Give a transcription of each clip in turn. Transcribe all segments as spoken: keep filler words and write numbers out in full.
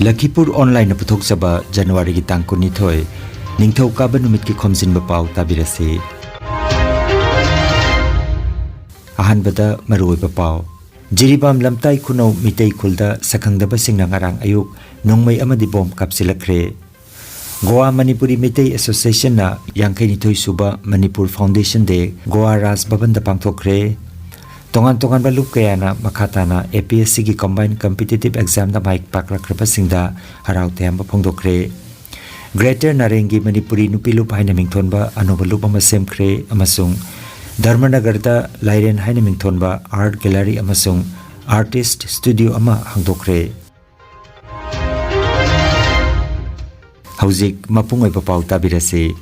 ꯂꯈꯤꯄꯨꯔ ꯑꯣꯟꯂꯥꯏꯟꯅ ꯄꯨꯊꯣꯛꯆꯕ ꯖꯅꯋꯥꯔꯤꯒꯤ ꯇꯥꯡ ꯀꯨꯟꯅꯤꯊꯣꯏ, ꯅꯤꯡꯊꯧꯀꯥꯕ ꯅꯨꯃꯤꯠꯀꯤ ꯈꯣꯝꯖꯤꯟꯕ ꯄꯥꯎ ꯇꯥꯕꯤꯔꯁꯤ꯫ ꯑꯍꯥꯟꯕꯗ ꯃꯔꯨꯑꯣꯏꯕ ꯄꯥꯎ꯫ ꯖꯤꯔꯤꯕꯥꯝ ꯂꯝꯇꯥꯏ ꯈꯨꯅꯧ ꯃꯤꯇꯩ ꯈꯨꯜꯗ ꯁꯛꯈꯪꯗꯕꯁꯤꯡꯅ ꯉꯔꯥꯡ ꯑꯌꯨꯛ ꯅꯣꯡꯃꯩ ꯑꯃꯗꯤ ꯕꯣꯝ ꯀꯥꯞꯁꯤꯜꯂꯛꯈ꯭ꯔꯦ꯫ ꯒꯣꯋꯥ ꯃꯅꯤꯄꯨꯔꯤ ꯃꯤꯇꯩ ꯑꯦꯁꯣꯁꯤꯌꯦꯁꯟꯅ ꯌꯥꯡꯈꯩꯅꯤꯊꯣꯏ ꯁꯨꯕ ꯃꯅꯤꯄꯨꯔ ꯐꯥꯎꯟꯗꯦꯁꯟ ꯗꯦ ꯒꯣꯋꯥ ꯔꯥꯖ ꯚꯕꯟꯗ ꯄꯥꯡꯊꯣꯛꯈ꯭ꯔꯦ꯫ ꯇꯣꯉꯥꯟ ꯇꯣꯉꯥꯟꯕ ꯂꯨꯞ ꯀꯌꯥꯅ ꯃꯈꯥ ꯇꯥꯅ APSCꯒꯤ combined competitive examꯗ ꯃꯥꯏ ꯄꯥꯛꯂꯛꯈ꯭ꯔꯕꯁꯤꯡꯗ ꯍꯔꯥꯎ ꯇꯌꯥꯝꯕ ꯐꯣꯡꯗꯣꯛꯈ꯭ꯔꯦ꯫ Greater ꯅꯥꯔꯦꯡꯒꯤ ꯃꯅꯤꯄꯨꯔꯤ ꯅꯨꯄꯤ ꯂꯨꯞ ꯍꯥꯏꯅ ꯃꯤꯡꯊꯣꯟꯕ ꯑꯅꯧꯕ ꯂꯨꯞ ꯑꯃ ꯁꯦꯝꯈ꯭ꯔꯦ ꯑꯃꯁꯨꯡ ꯙꯔꯃꯅꯒꯔꯗ ꯂꯥꯏꯔꯦꯟ ꯍꯥꯏꯅ ꯃꯤꯡꯊꯣꯟꯕ art gallery ꯑꯃꯁꯨꯡ artist studio ꯑꯃ ꯍꯥꯡꯗꯣꯛꯈ꯭ꯔꯦ꯫ ꯍꯧꯖꯤꯛ ꯃꯄꯨꯡ ꯑꯣꯏꯕ ꯄꯥꯎ ꯇꯥꯕꯤꯔꯁꯤ꯫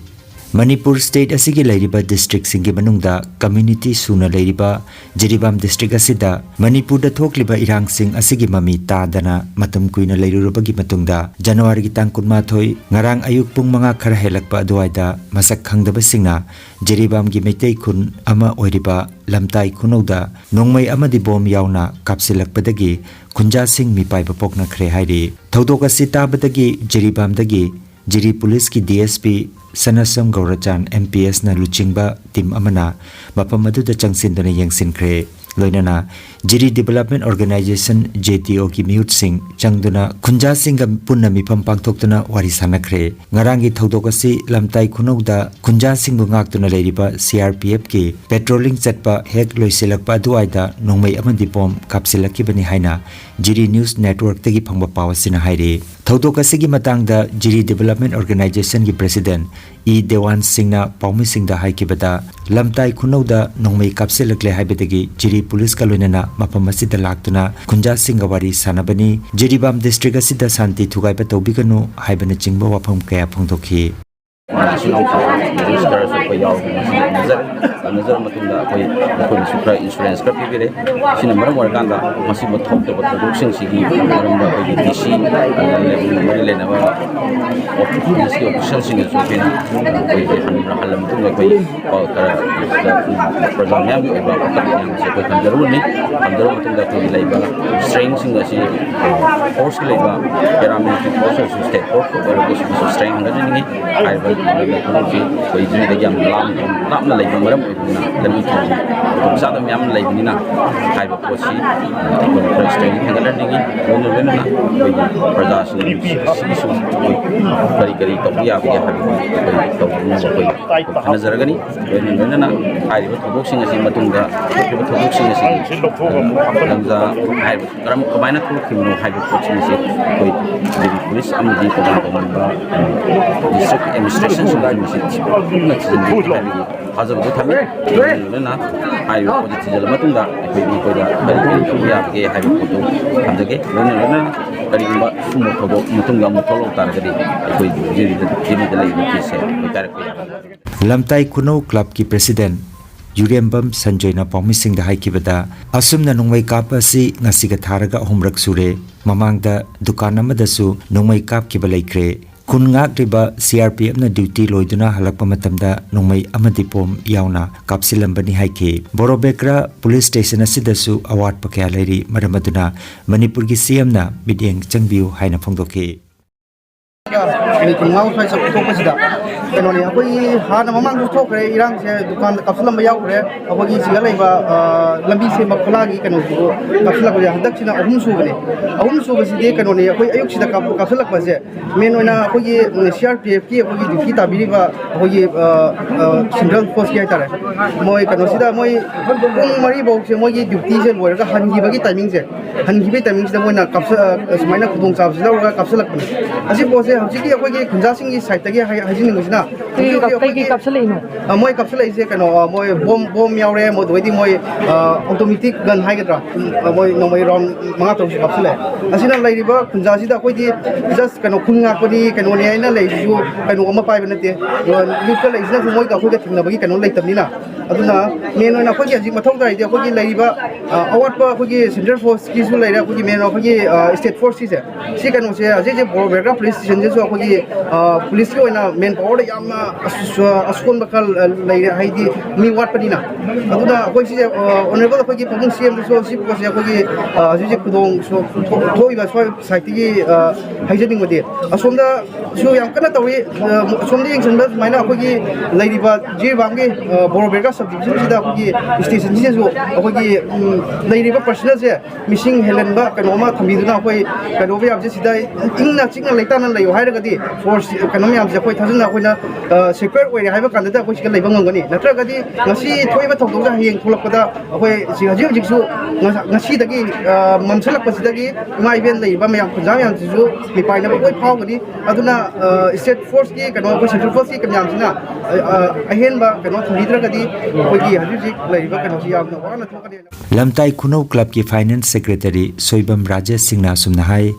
ꯃꯅꯤꯄꯨꯔ state ꯑꯁꯤꯒꯤ ꯂꯩꯔꯤꯕ districtꯁꯤꯡꯒꯤ ꯃꯅꯨꯡꯗ community ꯁꯨꯅ ꯂꯩꯔꯤꯕ ꯖꯤꯔꯤꯕꯥꯝ district ꯑꯁꯤꯗ ꯃꯅꯤꯄꯨꯔꯗ ꯊꯣꯛꯂꯤꯕ ꯏꯔꯥꯡꯁꯤꯡ ꯑꯁꯤꯒꯤ ꯃꯃꯤ ꯇꯥꯗꯅ ꯃꯇꯝ ꯀꯨꯏꯅ ꯂꯩꯔꯨꯔꯕꯒꯤ ꯃꯇꯨꯡꯗ ꯖꯅꯋꯥꯔꯤꯒꯤ ꯇꯥꯡ ꯀꯨꯟꯃꯥꯊꯣꯏ, ꯉꯔꯥꯡ ꯑꯌꯨꯛ ꯄꯨꯡ ꯃꯉꯥ ꯈꯔ ꯍꯦꯜꯂꯛꯄ ꯑꯗꯨꯋꯥꯏꯗ ꯃꯁꯛ ꯈꯪꯗꯕꯁꯤꯡꯅ ꯖꯤꯔꯤꯕꯥꯝꯒꯤ ꯃꯩꯇꯩ ꯈꯨꯟ ꯑꯃ ꯑꯣꯏꯔꯤꯕ ꯂꯝꯇꯥꯏ ꯈꯨꯅꯧꯗ ꯅꯣꯡꯃꯩ ꯑꯃꯗꯤ ꯕꯣꯝ ꯌꯥꯎꯅ ꯀꯥꯞꯁꯤꯜꯂꯛꯄꯗꯒꯤ ꯈꯨꯟꯖꯥꯁꯤꯡ ꯃꯤꯄꯥꯏꯕ ꯄꯣꯛꯅꯈ꯭ꯔꯦ ꯍꯥꯏꯔꯤ꯫ ꯊꯧꯗꯣꯛ ꯑꯁꯤ ꯇꯥꯕꯗꯒꯤ ꯖꯤꯔꯤꯕꯥꯝꯗꯒꯤ ꯖꯤꯔꯤ ꯄꯨꯂꯤꯁꯀꯤ DSP ꯁꯅꯥꯁꯝ ꯒꯧꯔꯆꯥꯟ MPSꯅ ꯂꯨꯆꯤꯡꯕ team ꯑꯃꯅ ꯃꯐꯝ ꯑꯗꯨꯗ ꯆꯪꯁꯤꯟꯗꯨꯅ ꯌꯦꯡꯁꯤꯟꯈ꯭ꯔꯦ꯫ ꯂꯣꯏꯅꯅ ꯖꯤꯔꯤ Development Organisation, JDOꯒꯤ ꯃꯤꯍꯨꯠꯁꯤꯡ ꯆꯪꯗꯨꯅ ꯈꯨꯟꯖꯥꯁꯤꯡꯒ ꯄꯨꯟꯅ ꯃꯤꯐꯝ ꯄꯥꯡꯊꯣꯛꯇꯨꯅ ꯋꯥꯔꯤ ꯁꯥꯟꯅꯈ꯭ꯔꯦ꯫ ꯉꯔꯥꯡꯒꯤ ꯊꯧꯗꯣꯛ ꯑꯁꯤ ꯂꯝꯇꯥꯏ ꯈꯨꯅꯧꯗ ꯈꯨꯟꯖꯥꯁꯤꯡꯕꯨ ꯉꯥꯛꯇꯨꯅ ꯂꯩꯔꯤꯕ CRPFꯀꯤ patrolling ꯆꯠꯄ ꯍꯦꯛ ꯂꯣꯏꯁꯤꯜꯂꯛꯄ ꯑꯗꯨꯋꯥꯏꯗ ꯅꯣꯡꯃꯩ ꯑꯃꯗꯤ ꯕꯣꯝ ꯀꯥꯞꯁꯤꯜꯂꯛꯈꯤꯕꯅꯤ ꯍꯥꯏꯅ ꯖꯤꯔꯤ News Networkꯇꯒꯤ ꯐꯪꯕ ꯄꯥꯎ ꯑꯁꯤꯅ ꯍꯥꯏꯔꯤ꯫ ꯊꯧꯗꯣꯛ ꯑꯁꯤꯒꯤ ꯃꯇꯥꯡꯗ ꯖꯤꯔꯤ Development Organisationꯒꯤ President ꯏ ꯗꯦꯋꯥꯟ ꯁꯤꯡꯅ ꯄꯥꯎꯃꯤꯁꯤꯡꯗ ꯍꯥꯏꯈꯤꯕꯗ, ꯂꯝꯇꯥꯏ ꯈꯨꯅꯧꯗ ꯅꯣꯡꯃꯩ ꯀꯥꯞꯁꯤꯜꯂꯛꯂꯦ ꯍꯥꯏꯕꯗꯒꯤ ꯖꯤꯔꯤ ꯄꯨꯂꯤꯁꯀ ꯂꯣꯏꯅꯅ ꯃꯐꯝ ꯑꯁꯤꯗ ꯂꯥꯛꯇꯨꯅ ꯈꯨꯟꯖꯥꯁꯤꯡꯒ ꯋꯥꯔꯤ ꯁꯥꯟꯅꯕꯅꯤ꯫ ꯖꯤꯔꯤꯕꯥꯝ district ꯑꯁꯤꯗ ꯁꯥꯟꯇꯤ ꯊꯨꯒꯥꯏꯕ ꯇꯧꯕꯤꯒꯅꯨ ꯍꯥꯏꯕꯅꯆꯤꯡꯕ ꯋꯥꯐꯝ ꯀꯌꯥ ꯐꯣꯡꯗꯣꯛꯈꯤ꯫ ꯈꯔꯁꯨ ꯑꯩꯈꯣꯏ ꯌꯥꯎꯔꯒ ꯉꯁꯤ ꯇꯝꯅꯖꯔꯦ꯫ ꯇꯝꯅꯖꯔꯕ ꯃꯇꯨꯡꯗ ꯑꯩꯈꯣꯏ, ꯑꯩꯈꯣꯏꯅꯁꯨ ꯈꯔ insurance ꯈꯔ ꯄꯤꯕꯤꯔꯦ꯫ ꯁꯤꯅ ꯃꯔꯝ ꯑꯣꯏꯔꯀꯥꯟꯗ ꯃꯁꯤꯕꯨ ꯊꯣꯛꯇꯕ ꯊꯧꯗꯣꯛꯁꯤꯡꯁꯤꯒꯤ ꯃꯔꯝꯗ ꯑꯩꯈꯣꯏꯒꯤ D C, ꯃꯔꯤ ꯂꯩꯅꯕ office, D C officialꯁꯤꯡꯅꯁꯨ ꯑꯩꯈꯣꯏꯅ ꯑꯩꯈꯣꯏꯒꯤ ꯍꯟ-, ꯍꯜꯂ ꯃꯇꯨꯡꯗ ꯑꯩꯈꯣꯏ ꯄꯥꯎ ꯈꯔ ꯄ꯭ꯔꯖꯥ ꯃꯤꯌꯥꯝꯒꯤ ꯑꯣꯏꯕ ꯋꯥꯀꯠ ꯃꯌꯥꯝꯁꯦ ꯑꯩꯈꯣꯏ ꯊꯝꯖꯔꯨꯕꯅꯤ꯫ ꯊꯝꯖꯔꯕ ꯃꯇꯨꯡꯗ ꯑꯩꯈꯣꯏꯒꯤ ꯂꯩꯕ strengthꯁꯤꯡ ꯑꯁꯤ forceꯀꯤ ꯂꯩꯕ paramilitary force ꯑꯣꯏꯔꯁꯨ state force ꯑꯣꯏꯔꯒꯁꯨ strength ꯍꯦꯟꯒꯠꯍꯟꯅꯤꯡꯉꯤ꯫ ꯍꯥꯏꯔꯤꯕ ꯊꯧꯗꯣꯛꯁꯤ ꯑꯩꯈꯣꯏ ꯖꯤꯔꯤꯗꯒꯤ ꯌꯥꯝ ꯂꯥꯞ-, ꯂꯥꯞꯅ ꯂꯩꯕ ꯃꯔꯝ ꯑꯣꯏꯕꯅꯤꯅ ꯂꯝꯕꯤ ꯊꯣꯡꯒꯤ ꯈꯨꯗꯣꯡꯆꯥꯗꯕ ꯃꯌꯥꯝ ꯂꯩꯕꯅꯤꯅ ꯍꯥꯏꯔꯤꯕ ꯄꯣꯠꯁꯤ ꯑꯩꯈꯣꯏꯅ ꯈꯔ strength ꯍꯦꯟꯒꯠꯍꯟꯅꯤꯡꯉꯤ꯫ ꯂꯣꯏꯅ ꯂꯣꯏꯅꯅ ꯑꯩꯈꯣꯏꯒꯤ ꯄ꯭ꯔꯖꯥꯁꯤꯡꯁꯤꯒꯤꯁꯨ ꯑꯩꯈꯣꯏ ꯀꯔꯤ ꯀꯔꯤ ꯇꯧꯕ ꯌꯥꯕꯒꯦ ꯍꯥꯏꯕꯗꯨ ꯑꯩꯈꯣꯏ ꯇꯧꯅꯕ ꯑꯩꯈꯣꯏ ꯈꯟꯅꯖꯔꯒꯅꯤ꯫ ꯂꯣꯏꯅ ꯂꯣꯏꯅꯅ ꯍꯥꯏꯔꯤꯕ ꯊꯧꯗꯣꯛꯁꯤꯡ ꯑꯁꯤ ꯃꯇꯨꯡꯗ ꯊꯣꯛꯈꯤꯕ ꯊꯧꯗꯣꯛꯁꯤꯡ ꯑꯁꯤꯒꯤ ꯂꯝꯖꯥ ꯍꯥꯏꯔꯤꯕ ꯀꯔꯝ, ꯀꯃꯥꯏꯅ ꯊꯣꯛꯈꯤꯕꯅꯣ ꯍꯥꯏꯕ ꯄꯣꯠꯁꯤꯡ ꯑꯁꯤ ꯑꯩꯈꯣꯏ ꯖꯤꯔꯤ ꯄꯨꯂꯤꯁ ꯑꯃꯗꯤ ꯇꯣꯉꯥꯟ ꯇꯣꯉꯥꯟꯕ district administrationꯁꯤꯡꯅ ꯃꯁꯤ ꯄꯨꯟꯅ ꯊꯤꯖꯤꯟꯕꯤꯒꯅꯤ ꯍꯥꯏꯕꯒꯤ ꯊꯥꯖꯕꯁꯨ ꯊꯝꯃꯤ꯫ ꯂꯣꯏꯅ ꯂꯣꯏꯅꯅ ꯍꯥꯏꯔꯤꯕ ꯄꯣꯠꯁꯤ ꯊꯤꯖꯤꯜꯂ ꯃꯇꯨꯡꯗ ꯑꯩꯈꯣꯏ ꯃꯈꯣꯏꯗ ꯀꯔꯤ ꯀꯔꯤ ꯇꯧꯕ ꯌꯥꯕꯒꯦ ꯍꯥꯏꯕ ꯄꯣꯠꯇꯨ ꯊꯝꯖꯒꯦ꯫ ꯂꯣꯏꯅ ꯂꯣꯏꯅꯅ ꯀꯔꯤꯒꯨꯝꯕ ꯁꯨꯝꯕ ꯊꯧꯗꯣꯛ ꯃꯇꯨꯡꯗ ꯑꯃꯨꯛ ꯊꯣꯛꯂꯛ ꯇꯥꯔꯒꯗꯤ ꯑꯩꯈꯣꯏ ꯖꯤꯔꯤꯗ, ꯖꯤꯔꯤꯗ ꯂꯩꯔꯤꯕ ꯀꯦꯁꯁꯦ ꯑꯩꯈꯣꯏ ꯀꯥꯏꯔꯛꯄ ꯌꯥꯒꯅꯤ꯫ ꯂꯝꯇꯥꯏ ꯈꯨꯅꯧ clubꯀꯤ president ꯌꯨꯔꯦꯝꯕꯝ ꯁꯟꯖꯣꯏꯅ ꯄꯥꯎꯃꯤꯁꯤꯡꯗ ꯍꯥꯏꯈꯤꯕꯗ, ꯑꯁꯨꯝꯅ ꯅꯣꯡꯃꯩ ꯀꯥꯞꯄ ꯑꯁꯤ ꯉꯁꯤꯒ ꯊꯥꯔꯒ ꯑꯍꯨꯝꯔꯛ ꯁꯨꯔꯦ꯫ ꯃꯃꯥꯡꯗ ꯗꯨꯀꯥꯟ ꯑꯃꯗꯁꯨ ꯅꯣꯡꯃꯩ ꯀꯥꯞꯈꯤꯕ ꯂꯩꯈ꯭ꯔꯦ꯫ ꯈꯨꯟ ꯉꯥꯛꯂꯤꯕ C R P Fꯅ duty ꯂꯣꯏꯗꯨꯅ ꯍꯜꯂꯛꯄ ꯃꯇꯝꯗ ꯅꯣꯡꯃꯩ ꯑꯃꯗꯤ bomb ꯌꯥꯎꯅ ꯀꯥꯞꯁꯤꯜꯂꯝꯕꯅꯤ ꯍꯥꯏꯈꯤ꯫ ꯕꯣꯔꯣꯕꯦꯀ꯭ꯔꯥ police station ꯑꯁꯤꯗꯁꯨ ꯑꯋꯥꯠꯄ ꯀꯌꯥ ꯂꯩꯔꯤ꯫ ꯃꯔꯝ ꯑꯗꯨꯅ ꯃꯅꯤꯄꯨꯔꯒꯤ C Mꯅ ꯃꯤꯠꯌꯦꯡ ꯆꯪꯕꯤꯌꯨ ꯍꯥꯏꯅ ꯐꯣꯡꯗꯣꯛꯈꯤ꯫ ꯃꯤꯅꯤꯠ ꯀꯨꯟꯃꯉꯥ ꯁ꯭ꯋꯥꯏ ꯆꯠꯊꯣꯛꯄꯁꯤꯗ ꯀꯩꯅꯣꯅꯦ, ꯑꯩꯈꯣꯏꯒꯤ ꯍꯥꯟꯅ ꯃꯃꯥꯡꯗꯁꯨ ꯊꯣꯛꯈ꯭ꯔꯦ ꯏꯔꯥꯡꯁꯦ, ꯗꯨꯀꯥꯟꯗ ꯀꯥꯞꯁꯤꯜꯂꯝꯕ ꯌꯥꯎꯈ꯭ꯔꯦ꯫ ꯑꯩꯈꯣꯏꯒꯤ ꯁꯤꯗ ꯂꯩꯕ, ꯑ, ꯂꯝꯕꯤ ꯁꯦꯝꯕ ꯈꯨꯂꯥꯒꯤ ꯀꯩꯅꯣꯁꯤꯕꯨ ꯀꯥꯞꯁꯤꯜꯂꯛꯄꯁꯦ ꯍꯟꯗꯛꯁꯤꯅ ꯑꯍꯨꯝ ꯁꯨꯕꯅꯦ꯫ ꯑꯍꯨꯝ ꯁꯨꯕꯁꯤꯗꯤ ꯀꯩꯅꯣꯅꯦ, ꯑꯩꯈꯣꯏ ꯑꯌꯨꯛꯁꯤꯗ ꯀꯥꯞ-, ꯀꯥꯞꯁꯤꯜꯂꯛꯄꯁꯦ main ꯑꯣꯏꯅ ꯑꯩꯈꯣꯏꯒꯤ, ꯎꯝ, C R P Fꯀꯤ ꯑꯩꯈꯣꯏꯒꯤ duty ꯇꯥꯕꯤꯔꯤꯕ ꯑꯩꯈꯣꯏꯒꯤ, ꯑ, ꯑ, central forceꯀꯤ ꯍꯥꯏꯇꯥꯔꯦ, ꯃꯣꯏ ꯀꯩꯅꯣꯁꯤꯗ ꯃꯣꯏ ꯄꯨꯡ ꯃꯔꯤ ꯐꯥꯎꯁꯦ ꯃꯣꯏꯒꯤ dutyꯁꯦ ꯂꯣꯏꯔꯒ ꯍꯟꯈꯤꯕꯒꯤ timingꯁꯦ, ꯍꯟꯈꯤꯕꯒꯤ timingꯁꯤꯗ ꯃꯣꯏꯅ ꯀꯥꯞꯁ-, ꯑ, ꯁꯨꯃꯥꯏꯅ ꯈꯨꯗꯣꯡꯆꯥꯕꯁꯤ ꯂꯧꯔꯒ ꯀꯥꯞꯁꯤꯜꯂꯛꯄꯅꯤ꯫ ꯑꯁꯤ ꯄꯣꯠꯁꯦ ꯍꯧꯖꯤꯛꯀꯤ ꯑꯩꯈꯣꯏꯒꯤ ꯈꯨꯟꯖꯥꯁꯤꯡꯒꯤ sideꯇꯒꯤ ꯍꯥꯏ-, ꯍꯥꯏꯖꯅꯤꯡꯕꯁꯤꯅ, ꯀꯩ ꯀꯩ ꯀꯥꯞꯁꯤꯜꯂꯛꯏꯅꯣ? ꯑ, ꯃꯣꯏ ꯀꯥꯞꯁꯤꯜꯂꯛꯏꯁꯦ ꯀꯩꯅꯣ, ꯑ, ꯃꯣꯏ ꯕꯣꯝ, ꯕꯣꯝ ꯌꯥꯎꯔꯦ, ꯃꯗꯨꯗꯩꯗꯤ ꯃꯣꯏ, ꯑ, ꯑꯣꯇꯣꯃꯦꯇꯤꯛ ꯒꯟ ꯍꯥꯏꯒꯗ꯭ꯔꯥ, ꯎꯝ, ꯑ, ꯃꯣꯏ ꯅꯣꯡꯃꯩ ꯔꯥꯎꯟ ꯃꯉꯥ ꯇꯔꯨꯛꯁꯨ ꯀꯥꯞꯁꯤꯜꯂꯛꯑꯦ꯫ ꯑꯁꯤꯅ ꯂꯩꯔꯤꯕ ꯈꯨꯟꯖꯥꯁꯤꯗ ꯑꯩꯈꯣꯏꯗꯤ ꯖꯁ ꯀꯩꯅꯣ, ꯈꯨꯟ ꯉꯥꯛꯄꯅꯤ, ꯀꯩꯅꯣꯅꯦ ꯍꯥꯏꯅ ꯂꯩꯔꯤꯁꯤꯁꯨ ꯀꯩꯅꯣ ꯑꯃ ꯄꯥꯏꯕ ꯅꯠꯇꯦ꯫ ꯑꯗꯨꯒ ꯂꯨꯠꯇ ꯂꯩꯔꯤꯁꯤꯅꯁꯨ ꯃꯣꯏꯒ ꯑꯩꯈꯣꯏꯒ ꯊꯦꯡꯅꯕꯒꯤ ꯀꯩꯅꯣ ꯂꯩꯇꯕꯅꯤꯅ꯫ ꯑꯗꯨꯅ ꯃꯦꯟ ꯑꯣꯏꯅ ꯑꯩꯈꯣꯏꯒꯤ ꯍꯧꯖꯤꯛ ꯃꯊꯧ ꯇꯥꯔꯤꯗꯤ ꯑꯩꯈꯣꯏꯒꯤ ꯂꯩꯔꯤꯕ, ꯑ, ꯑꯋꯥꯠꯄ ꯑꯩꯈꯣꯏꯒꯤ ꯁꯦꯟꯇ꯭ꯔꯦꯜ ꯐꯣꯔꯁꯀꯤꯁꯨ ꯂꯩꯔꯦ, ꯑꯩꯈꯣꯏꯒꯤ ꯃꯦꯟ ꯑꯩꯈꯣꯏꯒꯤ, ꯑ, ꯁ꯭ꯇꯦꯠ ꯐꯣꯔꯁꯀꯤꯁꯦ꯫ ꯁꯤ ꯀꯩꯅꯣꯁꯦ ꯍꯧꯖꯤꯛ ꯍꯧꯖꯤꯛ ꯕꯣꯔꯣꯕꯦꯔꯒꯥ ꯄꯨꯂꯤꯁ ꯁ꯭ꯇꯦꯁꯟꯁꯤꯁꯨ ꯑꯩꯈꯣꯏꯒꯤ, ꯑ, ꯄꯨꯂꯤꯁꯀꯤ ꯑꯣꯏꯅ ꯃꯦꯟ ꯄꯥꯋꯔꯗ ꯌꯥꯝꯅ ꯑꯁ-, ꯑꯁꯣꯟꯕ ꯈꯔ ꯂꯩꯔꯦ, ꯍꯥꯏꯗꯤ ꯃꯤ ꯋꯥꯠꯄꯅꯤꯅ꯫ ꯑꯗꯨꯅ ꯑꯩꯈꯣꯏ ꯁꯤꯁꯦ, ꯑ, ꯑꯣꯅꯔꯦꯕꯜ ꯑꯩꯈꯣꯏꯒꯤ ꯄꯥꯕꯨꯡ ꯁꯤ ꯑꯦꯝꯗꯁꯨ ꯁꯤ ꯄꯣꯠꯁꯦ ꯑꯩꯈꯣꯏꯒꯤ, ꯑ, ꯍꯧꯖꯤꯛ ꯍꯧꯖꯤꯛ ꯈꯨꯗꯣꯡ ꯁꯨ-, ꯊꯣꯛ-, ꯊꯣꯛꯏꯕ ꯁ꯭ꯋꯥꯏ ꯁꯥꯏꯠꯇꯒꯤ, ꯑ, ꯍꯥꯏꯖꯅꯤꯡꯕꯗꯤ ꯑꯁꯣꯝꯗꯁꯨ ꯌꯥꯝ ꯀꯟꯅ ꯇꯧꯏ꯫ ꯑ, ꯑꯁꯣꯝꯗ ꯌꯦꯡꯁꯤꯟꯕ ꯁꯨꯃꯥꯏꯅ ꯑꯩꯈꯣꯏꯒꯤ ꯂꯩꯔꯤꯕ ꯖꯤꯔꯤꯕꯥꯝꯒꯤ, ꯑ, ꯕꯣꯔꯣꯕꯦꯔꯒꯥ ꯁꯕ ꯗꯤꯕꯤꯖꯟꯁꯤꯗ ꯑꯩꯈꯣꯏꯒꯤ ꯁ꯭ꯇꯦꯁꯟꯁꯤꯗꯁꯨ ꯑꯩꯈꯣꯏꯒꯤ, ꯎꯝ, ꯂꯩꯔꯤꯕ ꯄꯔꯁꯅꯦꯜꯁꯦ ꯃꯤꯁꯤꯡ ꯍꯦꯜꯍꯟꯕ ꯀꯩꯅꯣ ꯑꯃ ꯊꯝꯕꯤꯗꯨꯅ ꯑꯩꯈꯣꯏ ꯀꯩꯗꯧꯕ ꯌꯥꯕꯁꯦ ꯁꯤꯗ ꯏꯪꯅ ꯆꯤꯛꯅ ꯂꯩꯇꯥꯅ ꯂꯩꯌꯨ ꯍꯥꯏꯔꯒꯗꯤ ꯐꯣꯔꯁ ꯀꯩꯅꯣ ꯃꯌꯥꯝꯁꯦ ꯑꯩꯈꯣꯏ ꯊꯥꯖꯅ ꯑꯩꯈꯣꯏꯅ, ꯑ, ꯁꯦꯀ꯭ꯌꯣꯔ ꯑꯣꯏꯔꯦ ꯍꯥꯏꯕ ꯀꯥꯟꯗꯗꯤ ꯑꯩꯈꯣꯏ ꯁꯤꯗ ꯂꯩꯕ ꯉꯝꯒꯅꯤ꯫ ꯅꯠꯇ꯭ꯔꯒꯗꯤ ꯉꯁꯤ ꯊꯣꯛꯏꯕ ꯊꯧꯗꯣꯛꯁꯦ ꯍꯌꯦꯡ ꯊꯣꯛꯂꯛꯄꯗ ꯑꯩꯈꯣꯏ ꯁꯤ ꯍꯧꯖꯤꯛ ꯍꯧꯖꯤꯛꯁꯨ ꯉ-, ꯉꯁꯤꯗꯒꯤ, ꯑ, ꯃꯝꯁꯤꯜꯂꯛꯄꯁꯤꯗꯒꯤ ꯏꯃꯥ ꯏꯕꯦꯟ ꯂꯩꯔꯤꯕ ꯃꯌꯥꯝ ꯈꯨꯟꯖꯥ ꯃꯌꯥꯝꯁꯤꯁꯨ ꯃꯤꯄꯥꯏꯅꯕ ꯂꯣꯏ ꯐꯥꯎꯒꯅꯤ꯫ ꯑꯗꯨꯅ, ꯑ, ꯁ꯭ꯇꯦꯠ ꯐꯣꯔꯁꯀꯤ ꯀꯩꯅꯣ, ꯑꯩꯈꯣꯏ ꯁꯦꯟꯇ꯭ꯔꯦꯜ ꯐꯣꯔꯁꯀꯤ ꯃꯌꯥꯝꯁꯤꯅ, ꯑ, ꯑ, ꯑꯍꯦꯟꯕ ꯀꯩꯅꯣ ꯊꯝꯕꯤꯗ꯭ꯔꯒꯗꯤ ꯑꯩꯈꯣꯏꯒꯤ ꯍꯧꯖꯤꯛ ꯍꯧꯖꯤꯛ ꯂꯩꯔꯤꯕ ꯀꯩꯅꯣꯁꯤ ꯌꯥꯝꯅ ꯋꯥꯅ ꯊꯣꯛꯀꯅꯤ꯫ ꯂꯝꯇꯥꯏ ꯈꯨꯅꯧ ꯀ꯭ꯂꯕꯀꯤ ꯐꯥꯏꯅꯥꯟꯁ ꯁꯦꯀ꯭ꯔꯦꯇꯔꯤ ꯁꯣꯏꯕꯝ ꯔꯥꯖꯦꯁ ꯁꯤꯡꯅ ꯑꯁꯨꯝꯅ ꯍꯥꯏ,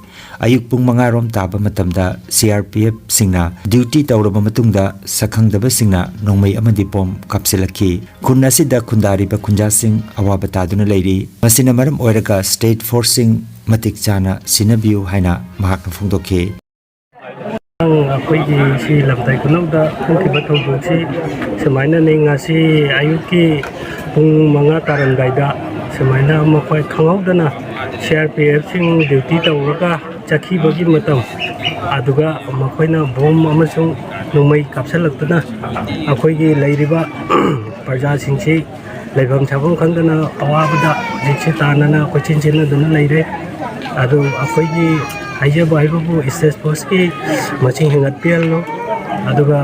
ꯑꯌꯨꯛ ꯄꯨꯡ ꯃꯉꯥ ꯔꯣꯝ ꯇꯥꯕ ꯃꯇꯝꯗ ꯁꯤ ꯑꯥꯔ ꯄꯤ ꯑꯦꯐ ꯁꯤꯡꯅ ꯗ꯭ꯌꯨꯇꯤ ꯇꯧꯔꯕ ꯃꯇꯨꯡꯗ ꯁꯛꯈꯪꯗꯕꯁꯤꯡꯅ ꯅꯣꯡꯃꯩ ꯑꯃꯗꯤ ꯕꯣꯝ ꯀꯥꯞꯁꯤꯜꯂꯛꯈꯤ꯫ ꯈꯨꯟ ꯑꯁꯤꯗ ꯈꯨꯟꯗꯥꯔꯤꯕ ꯈꯨꯟꯖꯥꯁꯤꯡ ꯑꯋꯥꯕ ꯇꯥꯗꯨꯅ ꯂꯩꯔꯤ꯫ ꯃꯁꯤꯅ ꯃꯔꯝ ꯑꯣꯏꯔꯒ ꯁ꯭ꯇꯦꯠ ꯐꯣꯔꯁꯁꯤꯡ ꯃꯇꯤꯛ ꯆꯥꯅ ꯁꯤꯟꯅꯕꯤꯌꯨ ꯍꯥꯏꯅ ꯃꯍꯥꯛꯅ ꯐꯣꯡꯗꯣꯛꯈꯤ꯫ ꯑꯩꯈꯣꯏꯒꯤ ꯁꯤ ꯂꯝꯇꯩ ꯈꯨꯅꯧꯗ ꯊꯣꯛꯈꯤꯕ ꯊꯧꯗꯣꯛꯁꯤ ꯁꯨꯃꯥꯏꯅꯅꯤ꯫ ꯉꯁꯤ ꯑꯌꯨꯛꯀꯤ ꯄꯨꯡ ꯃꯉꯥ ꯇꯥꯔꯝꯗꯥꯏꯗ ꯁꯨꯃꯥꯏꯅ ꯃꯈꯣꯏ ꯈꯪꯍꯧꯗꯅ ꯁꯤ ꯑꯥꯔ ꯄꯤ ꯑꯦꯐꯁꯤꯡ ꯗ꯭ꯌꯨꯇꯤ ꯇꯧꯔꯒ ꯆꯠꯈꯤꯕꯒꯤ ꯃꯇꯝ ꯑꯗꯨꯒ ꯃꯈꯣꯏꯅ ꯕꯣꯝ ꯑꯃꯁꯨꯡ ꯅꯣꯡꯃꯩ ꯀꯥꯞꯁꯤꯜꯂꯛꯇꯨꯅ ꯑꯩꯈꯣꯏꯒꯤ ꯂꯩꯔꯤꯕ ꯄ꯭ꯔꯖꯥꯁꯤꯡꯁꯤ ꯂꯩꯐꯝ ꯆꯥꯐꯝ ꯈꯪꯗꯅ ꯑꯋꯥꯕꯗ ꯍꯧꯖꯤꯛꯁꯦ ꯇꯥꯅꯅ ꯀꯣꯏꯆꯦꯟ ꯆꯦꯟꯅꯗꯨꯅ ꯂꯩꯔꯦ꯫ ꯑꯗꯨ ꯑꯩꯈꯣꯏꯒꯤ ꯍꯥꯏꯖꯕ ꯍꯥꯏꯕꯕꯨ ꯁ꯭ꯇꯦꯠ ꯐꯣꯔꯁꯀꯤ ꯃꯁꯤꯡ ꯍꯦꯟꯒꯠꯄꯤꯍꯜꯂꯨ, ꯑꯗꯨꯒ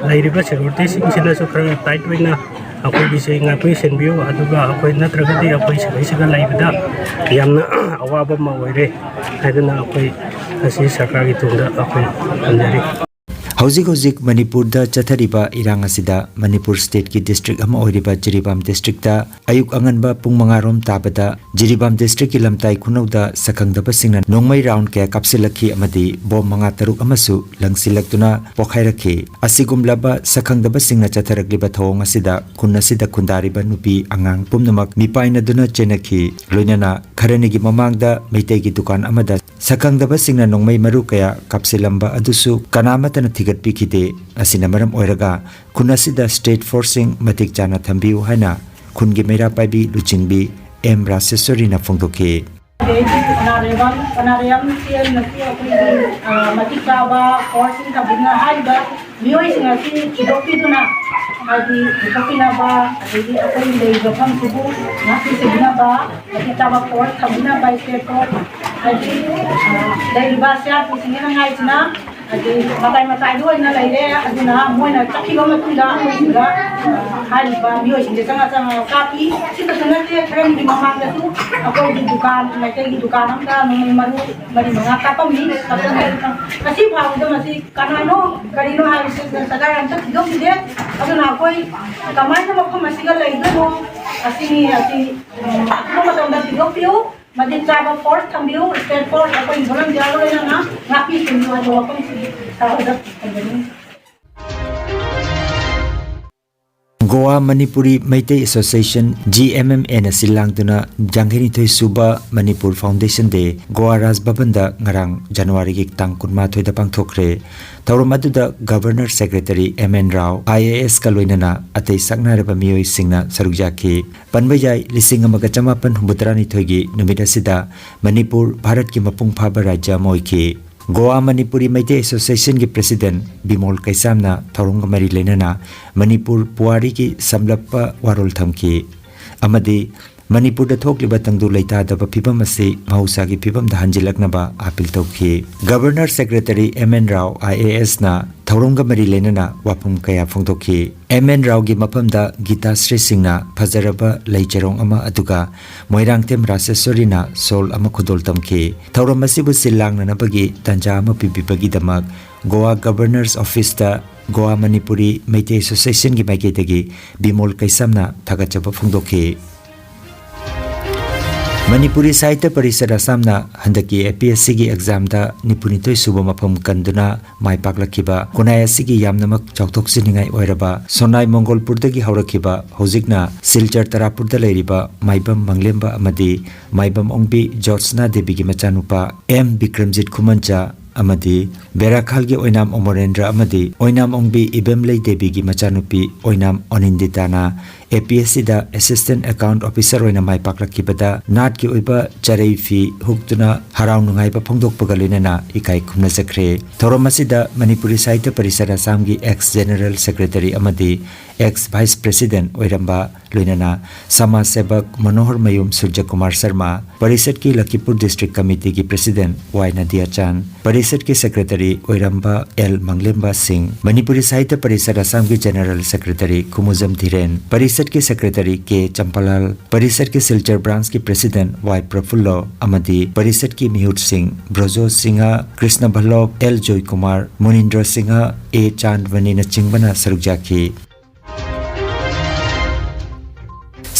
ꯂꯩꯔꯤꯕ ꯁꯦꯀ꯭ꯌꯨꯔꯤꯇꯤꯁꯤꯡꯁꯤꯅꯁꯨ ꯈꯔ ꯇꯥꯏꯠ ꯑꯣꯏꯅ ꯑꯩꯈꯣꯏꯒꯤꯁꯦ ꯉꯥꯛꯄꯤ ꯁꯦꯟꯕꯤꯌꯨ, ꯑꯗꯨꯒ ꯑꯩꯈꯣꯏ ꯅꯠꯇ꯭ꯔꯒꯗꯤ ꯑꯩꯈꯣꯏ ꯁꯤꯗꯩꯁꯤꯗ ꯂꯩꯕꯗ ꯌꯥꯝꯅ ꯑꯋꯥꯕ ꯑꯃ ꯑꯣꯏꯔꯦ ꯍꯥꯏꯗꯨꯅ ꯑꯩꯈꯣꯏ ꯉꯁꯤ ꯁꯔꯀꯥꯔꯒꯤ ꯇꯨꯡꯗ ꯑꯩꯈꯣꯏ ꯊꯝꯖꯔꯤ꯫ ꯍꯧꯖꯤꯛ ꯍꯧꯖꯤꯛ ꯃꯅꯤꯄꯨꯔꯗ ꯆꯠꯊꯔꯤꯕ ꯏꯔꯥꯡ ꯑꯁꯤꯗ ꯃꯅꯤꯄꯨꯔ ꯁ꯭ꯇꯦꯠꯀꯤ ꯗꯤꯁꯇ꯭ꯔꯤꯛ ꯑꯃ ꯑꯣꯏꯔꯤꯕ ꯖꯤꯔꯤꯕꯥꯝ ꯗꯤꯁꯇ꯭ꯔꯤꯛꯇ ꯑꯌꯨꯛ ꯑꯉꯟꯕ ꯄꯨꯡ ꯃꯉꯥ ꯔꯣꯝ ꯇꯥꯕꯗ ꯖꯤꯔꯤꯕꯥꯝ ꯗꯤꯁꯇ꯭ꯔꯤꯛꯀꯤ ꯂꯝꯇꯥꯏ ꯈꯨꯅꯧꯗ ꯁꯛꯈꯪꯗꯕꯁꯤꯡꯅ ꯅꯣꯡꯃꯩ ꯔꯥꯎꯟ ꯀꯌꯥ ꯀꯥꯞꯁꯤꯜꯂꯛꯈꯤ ꯑꯃꯗꯤ ꯕꯣꯝ ꯃꯉꯥ ꯇꯔꯨꯛ ꯑꯃꯁꯨ ꯂꯪꯁꯤꯜꯂꯛꯇꯨꯅ ꯄꯣꯈꯥꯏꯔꯛꯈꯤ꯫ ꯑꯁꯤꯒꯨꯝꯂꯕ ꯁꯛꯈꯪꯗꯕꯁꯤꯡꯅ ꯆꯠꯊꯔꯛꯂꯤꯕ ꯊꯧꯑꯣꯡ ꯑꯁꯤꯗ ꯈꯨꯟ ꯑꯁꯤꯗ ꯈꯨꯟꯗꯥꯔꯤꯕ ꯅꯨꯄꯤ ꯑꯉꯥꯡ ꯄꯨꯝꯅꯃꯛ ꯃꯤꯄꯥꯏꯅꯗꯨꯅ ꯆꯦꯟꯅꯈꯤ꯫ ꯂꯣꯏꯅꯅ ꯈꯔꯅꯤꯒꯤ ꯃꯃꯥꯡꯗ ꯃꯩꯇꯩꯒꯤ ꯗꯨꯀꯥꯟ ꯑꯃꯗ ꯁꯛꯈꯪꯗꯕꯁꯤꯡꯅ ꯅꯣꯡꯃꯩ ꯃꯔꯨ ꯀꯌꯥ ꯀꯥꯞꯁꯤꯜꯂꯝꯕ ꯑꯗꯨꯁꯨ ꯀꯅꯥꯃꯠꯇꯅ ꯊꯤꯒꯠꯄꯤꯈꯤꯗꯦ꯫ ꯑꯁꯤꯅ ꯃꯔꯝ ꯑꯣꯏꯔꯒ ꯈꯨꯟ ꯑꯁꯤꯗ ꯁ꯭ꯇꯦꯠ ꯐꯣꯔꯁꯁꯤꯡ ꯃꯇꯤꯛ ꯆꯥꯅ ꯊꯝꯕꯤꯌꯨ ꯍꯥꯏꯅ ꯈꯨꯟꯒꯤ ꯃꯩꯔꯥ ꯄꯥꯏꯕꯤ ꯂꯨꯆꯤꯡꯕꯤ ꯑꯦꯝ ꯔꯥꯖꯦꯁ꯭ꯋꯔꯤꯅ ꯐꯣꯡꯗꯣꯛꯈꯤ꯫ ꯑꯗꯩꯗꯤ ꯀꯅꯥꯔꯦꯝꯕꯝ, ꯀꯅꯥꯔꯦꯝꯕꯝ ꯁꯤ ꯑꯩꯈꯣꯏꯒꯤ, ꯑ, ꯃꯇꯤꯛ ꯆꯥꯕ ꯐꯣꯔꯁꯁꯤꯡ ꯊꯝꯕꯤꯗꯨꯅ ꯍꯥꯏꯔꯤꯕ ꯃꯤꯑꯣꯏꯁꯤꯡ ꯑꯁꯤ ꯊꯤꯗꯣꯛꯄꯤꯗꯨꯅ, ꯍꯥꯏꯗꯤ ꯄꯨꯊꯣꯛꯄꯤꯅꯕ, ꯑꯗꯩꯗꯤ ꯑꯩꯈꯣꯏꯒꯤ ꯂꯩꯔꯤꯕ ꯃꯐꯝꯁꯤꯕꯨ ꯉꯥꯛꯄꯤ ꯁꯦꯟꯕꯤꯅꯕ ꯃꯇꯤꯛ ꯆꯥꯕ ꯐꯣꯔꯁ ꯊꯝꯕꯤꯅꯕ ꯁ꯭ꯇꯦꯠ ꯐꯣꯔꯁ, ꯍꯥꯏꯗꯤ, ꯑ, ꯂꯩꯔꯤꯕ ꯁꯤ ꯑꯥꯔ ꯄꯤꯁꯤꯡꯒꯤ ꯍꯥꯏꯁꯤꯅ ꯍꯥꯏꯗꯤ ꯃꯇꯥꯏ ꯃꯇꯥꯏꯗ ꯑꯣꯏꯅ ꯂꯩꯔꯦ꯫ ꯑꯗꯨꯅ ꯃꯣꯏꯅ ꯆꯠꯈꯤꯕ ꯃꯇꯨꯡꯗ ꯑꯩꯈꯣꯏꯁꯤꯗ, ꯑ, ꯍꯥꯏꯔꯤꯕ ꯃꯤꯑꯣꯏꯁꯤꯡꯁꯦ ꯆꯪꯉ ꯆꯪꯉꯒ ꯀꯥꯞꯄꯤ꯫ ꯁꯤꯇꯁꯨ ꯅꯠꯇꯦ, ꯈꯔꯅꯤꯒꯤ ꯃꯃꯥꯡꯗꯁꯨ ꯑꯩꯈꯣꯏꯒꯤ ꯗꯨꯀꯥꯟ, ꯃꯩꯇꯩꯒꯤ ꯗꯨꯀꯥꯟ ꯑꯝꯗ ꯅꯣꯡꯃꯩ ꯃꯔꯨ ꯃꯔꯤ ꯃꯉꯥ ꯀꯥꯞꯄꯝꯃꯤ꯫ ꯀꯥꯞꯄꯝꯃꯤ꯫ ꯉꯁꯤ ꯐꯥꯎꯕꯗ ꯃꯁꯤ ꯀꯅꯥꯅꯣ ꯀꯔꯤꯅꯣ ꯍꯥꯏꯕꯁꯦ ꯁꯔꯀꯥꯔ ꯑꯝꯇ ꯊꯤꯗꯣꯛꯈꯤꯗꯦ꯫ ꯑꯗꯨꯅ ꯑꯩꯈꯣꯏ ꯀꯃꯥꯏꯅ ꯃꯐꯝ ꯑꯁꯤꯗ ꯂꯩꯗꯣꯏꯅꯣ? ꯑꯁꯤꯅꯤ, ꯑꯁꯤ, ꯎꯝ, ꯑꯊꯨꯕ ꯃꯇꯝꯗ ꯊꯤꯗꯣꯛꯄꯤꯌꯨ꯫ ꯃꯇꯤꯛ ꯆꯥꯕ ꯐꯣꯔꯁ ꯊꯝꯕꯤꯌꯨ, ꯁ꯭ꯇꯦꯠ ꯐꯣꯔꯁ ꯑꯩꯈꯣꯏ ꯚꯣꯂꯨꯟꯇꯤꯌꯥꯔ ꯂꯣꯏꯅꯅ ꯉꯥꯛꯄꯤ ꯁꯦꯟꯕꯤꯌꯨ ꯍꯥꯏꯕ ꯋꯥꯐꯝꯁꯤ ꯁꯥꯔ ꯍꯣꯏꯗ ꯊꯝꯖꯅꯤꯡꯉꯤ꯫ Goa Manipuri Meitei association, G M M ꯑꯦꯅ ꯁꯤꯜ ꯂꯥꯡꯗꯨꯅ ꯌꯥꯡꯈꯩꯅꯤꯊꯣꯏ ꯁꯨꯕ ꯃꯅꯤꯄꯨꯔ ꯐꯥꯎꯟꯗꯦꯁꯟ ꯗꯦ ꯒꯣꯋꯥ ꯔꯥꯖ ꯚꯕꯟꯗ ꯉꯔꯥꯡ ꯖꯅꯋꯥꯔꯤꯒꯤ ꯇꯥꯡ ꯀꯨꯟꯃꯥꯊꯣꯏꯗ ꯄꯥꯡꯊꯣꯛꯈ꯭ꯔꯦ꯫ ꯊꯧꯔꯝ ꯑꯗꯨꯗ governor secretary M N Rao, I A ꯑꯦꯁꯀ ꯂꯣꯏꯅꯅ ꯑꯇꯩ ꯁꯛꯅꯥꯏꯔꯕ ꯃꯤꯑꯣꯏꯁꯤꯡꯅ ꯁꯔꯨꯛ ꯌꯥꯈꯤ꯫ ꯄꯟꯕ ꯌꯥꯏ, ꯂꯤꯁꯤꯡ ꯑꯃꯒ ꯆꯃꯥꯄꯟ ꯍꯨꯝꯐꯨꯇꯔꯥꯅꯤꯊꯣꯏꯒꯤ ꯅꯨꯃꯤꯠ ꯑꯁꯤꯗ ꯃꯅꯤꯄꯨꯔ ꯚꯥꯔꯠꯀꯤ ꯃꯄꯨꯡ ꯐꯥꯕ ꯔꯥꯖ꯭ꯌ ꯑꯃ ꯑꯣꯏꯈꯤ꯫ ꯒꯣꯋꯥ ꯃꯅꯤꯄꯨꯔꯤ ꯃꯩꯇꯩ ꯑꯦꯁꯣꯁꯤꯌꯦꯁꯟꯒꯤ ꯄ꯭ꯔꯦꯁꯤꯗꯦꯟꯠ ꯕꯤꯃꯣꯜ ꯀꯩꯁꯥꯝꯅ ꯊꯧꯔꯝꯒ ꯃꯔꯤ ꯂꯩꯅꯅ ꯃꯅꯤꯄꯨꯔ ꯄꯨꯋꯥꯔꯤꯒꯤ ꯁꯝꯂꯞꯄ ꯋꯥꯔꯣꯜ ꯊꯝꯈꯤ ꯑꯃꯗꯤ ꯃꯅꯤꯄꯨꯔꯗ ꯊꯣꯛꯂꯤꯕ ꯇꯪꯗꯨ ꯂꯩꯇꯥꯗꯕ ꯐꯤꯕꯝ ꯑꯁꯤ ꯃꯍꯧꯁꯥꯒꯤ ꯐꯤꯕꯝꯗ ꯍꯟꯖꯤꯜꯂꯛꯅꯕ ꯑꯥꯄꯤꯜ ꯇꯧꯈꯤ꯫ Governor secretary M N Rao I A ꯑꯦꯁꯅ ꯊꯧꯔꯝꯒ ꯃꯔꯤ ꯂꯩꯅꯅ ꯋꯥꯐꯝ ꯀꯌꯥ ꯐꯣꯡꯗꯣꯛꯈꯤ꯫ ꯑꯦꯝ ꯑꯦꯟ ꯔꯥꯎꯒꯤ ꯃꯐꯝꯗ ꯒꯤꯇꯥ ꯁ꯭ꯔꯤ ꯁꯤꯡꯅ ꯐꯖꯔꯕ ꯂꯩ ꯆꯔꯣꯡ ꯑꯃ, ꯑꯗꯨꯒ ꯃꯣꯏꯔꯥꯡꯊꯦꯝ ꯔꯥꯁꯦꯁ꯭ꯋꯔꯤꯅ ꯁꯣꯜ ꯑꯃ ꯈꯨꯗꯣꯜ ꯇꯝꯈꯤ꯫ ꯊꯧꯔꯝ ꯑꯁꯤꯕꯨ ꯁꯤꯜ ꯂꯥꯡꯅꯅꯕꯒꯤ ꯇꯥꯟꯖꯥ ꯑꯃ ꯄꯤꯕꯤꯕꯒꯤꯗꯃꯛ ꯒꯣꯋꯥ ꯒꯕꯔꯅꯔꯁ ꯑꯣꯐꯤꯁꯇ ꯒꯣꯋꯥ ꯃꯅꯤꯄꯨꯔꯤ ꯃꯩꯇꯩ ꯑꯦꯁꯣꯁꯤꯌꯦꯁꯟꯒꯤ ꯃꯥꯏꯀꯩꯗꯒꯤ ꯕꯤꯃꯣꯜ ꯀꯩꯁꯥꯝꯅ ꯊꯥꯒꯠꯆꯕ ꯐꯣꯡꯗꯣꯛꯈꯤ꯫ ꯃꯅꯤꯄꯨꯔꯤ ꯁꯥꯍꯤꯇ꯭ꯌ ꯄꯔꯤꯁꯠ ꯑꯁꯥꯝꯅ ꯍꯟꯗꯛꯀꯤ ꯑꯦ ꯄꯤ ꯑꯦꯁ ꯁꯤꯒꯤ ꯑꯦꯛꯖꯥꯝꯗ ꯅꯤꯐꯨꯅꯤꯊꯣꯏ ꯁꯨꯕ ꯃꯐꯝ ꯀꯟꯗꯨꯅ ꯃꯥꯏ ꯄꯥꯛꯂꯛꯈꯤꯕ ꯈꯨꯟꯅꯥꯏ ꯑꯁꯤꯒꯤ ꯌꯥꯝꯅꯃꯛ ꯆꯥꯎꯊꯣꯛꯆꯅꯤꯡꯉꯥꯏ ꯑꯣꯏꯔꯕ ꯁꯣꯅꯥꯏ ꯃꯣꯡꯒꯣꯜꯄꯨꯔꯗꯒꯤ ꯍꯧꯔꯛꯈꯤꯕ, ꯍꯧꯖꯤꯛꯅ ꯁꯤꯜꯆꯔ ꯇꯔꯥꯄꯨꯔꯗ ꯂꯩꯔꯤꯕ ꯃꯥꯏꯕꯝ ꯃꯪꯂꯦꯝꯕ ꯑꯃꯗꯤ ꯃꯥꯏꯕꯝ ꯑꯣꯡꯕꯤ ꯖꯣꯠꯁꯅꯥ ꯗꯦꯕꯤꯒꯤ ꯃꯆꯥꯅꯨꯄꯥ ꯑꯦꯝ ꯕꯤꯀ꯭ꯔꯝꯖꯤꯠ ꯈꯨꯃꯟꯆꯥ ꯑꯃꯗꯤ ꯕꯦꯔꯥꯈꯥꯜꯒꯤ ꯑꯣꯏꯅꯥꯝ ꯑꯃꯔꯦꯟꯗ꯭ꯔ ꯑꯃꯗꯤ ꯑꯣꯏꯅꯥꯝ ꯑꯣꯡꯕꯤ ꯏꯕꯦꯝꯂꯩ ꯗꯦꯕꯤꯒꯤ ꯃꯆꯥꯅꯨꯄꯤ ꯑꯣꯏꯅꯥꯝ ꯑꯅꯤꯟꯗꯤꯇꯥꯅ ꯑꯦ ꯄꯤ ꯑꯦꯁ ꯁꯤꯗ ꯑꯦꯁꯤꯁꯇꯦꯟꯠ ꯑꯦꯀꯥꯎꯟꯠ ꯑꯣꯐꯤꯁꯔ ꯑꯣꯏꯅ ꯃꯥꯏ ꯄꯥꯛꯂꯛꯈꯤꯕꯗ ꯅꯥꯠꯀꯤ ꯑꯣꯏꯕ ꯆꯔꯩ ꯐꯤ ꯍꯨꯛꯇꯨꯅ ꯍꯔꯥꯎ ꯅꯨꯡꯉꯥꯏꯕ ꯐꯣꯡꯗꯣꯛꯄꯒ ꯂꯣꯏꯅꯅ ꯏꯀꯥꯏ ꯈꯨꯝꯅꯖꯈ꯭ꯔꯦ꯫ ꯊꯧꯔꯝ ꯑꯁꯤꯗ ꯃꯅꯤꯄꯨꯔꯤ ꯁꯥꯍꯤꯇ꯭ꯌ ꯄꯔꯤꯁꯠ ꯑꯁꯥꯝꯒꯤ ꯑꯦꯛꯁ ꯖꯦꯅꯔꯦꯜ ꯁꯦꯀ꯭ꯔꯦꯇꯔꯤ ꯑꯃꯗꯤ ꯑꯦꯛꯁ ꯚꯥꯏꯁ ꯄ꯭ꯔꯦꯁꯤꯗꯦꯟꯠ ꯑꯣꯏꯔꯝꯕ, ꯂꯣꯏꯅꯅ ꯁꯃꯥꯖ ꯁꯦꯕꯛ ꯃꯅꯣꯍꯔ ꯃꯌꯨꯝ ꯁꯨꯔꯖꯀꯨꯃꯥꯔ ꯁꯔꯃ, ꯄꯔꯤꯁꯠꯀꯤ ꯂꯈꯤꯄꯨꯔ ꯗꯤꯁꯇ꯭ꯔꯤꯛ ꯀꯃꯤꯇꯤꯒꯤ ꯄ꯭ꯔꯦꯁꯤꯗꯦꯟꯠ ꯋꯥꯏ ꯅꯗꯤꯌꯥꯆꯥꯟ, ꯄꯔꯤꯁꯠꯀꯤ ꯁꯦꯀ꯭ꯔꯦꯇꯔꯤ ꯑꯣꯏꯔꯝꯕ ꯑꯦꯜ ꯃꯪꯂꯦꯝꯕ ꯁꯤꯡ, ꯃꯅꯤꯄꯨꯔꯤ ꯁꯥꯍꯤꯇ꯭ꯌ ꯄꯔꯤꯁꯠ ꯑꯁꯥꯝꯒꯤ ꯖꯦꯅꯔꯦꯜ ꯁꯦꯀ꯭ꯔꯦꯇꯔꯤ ꯈꯨꯃꯨꯖꯝ ꯙꯤꯔꯦꯟ, ꯄꯔꯤꯁꯠꯀꯤ ꯁꯦꯀ꯭ꯔꯦꯇꯔꯤ ꯀꯦ ꯆꯝꯄꯥꯂꯥꯜ, ꯄꯔꯤꯁꯠꯀꯤ ꯁꯤꯜꯆꯔ ꯕ꯭ꯔꯥꯟꯁꯀꯤ ꯄ꯭ꯔꯦꯁꯤꯗꯦꯟꯠ ꯋꯥꯏ ꯄ꯭ꯔꯐꯨꯜꯂꯣ ꯑꯃꯗꯤ ꯄꯔꯤꯁꯠꯀꯤ ꯃꯤꯍꯨꯠꯁꯤꯡ ꯕ꯭ꯔꯣꯖꯣ ꯁꯤꯡꯍ, ꯀ꯭ꯔꯤꯁꯅ ꯚꯜꯂꯣꯚ, ꯑꯦꯜ ꯖꯣꯏꯀꯨꯃꯥꯔ, ꯃꯨꯅꯤꯟꯗ꯭ꯔꯣ ꯁꯤꯡꯍ, ꯑꯦ ꯆꯥꯟꯗꯃꯅꯤꯅꯆꯤꯡꯕꯅ ꯁꯔꯨꯛ ꯌꯥꯈꯤ꯫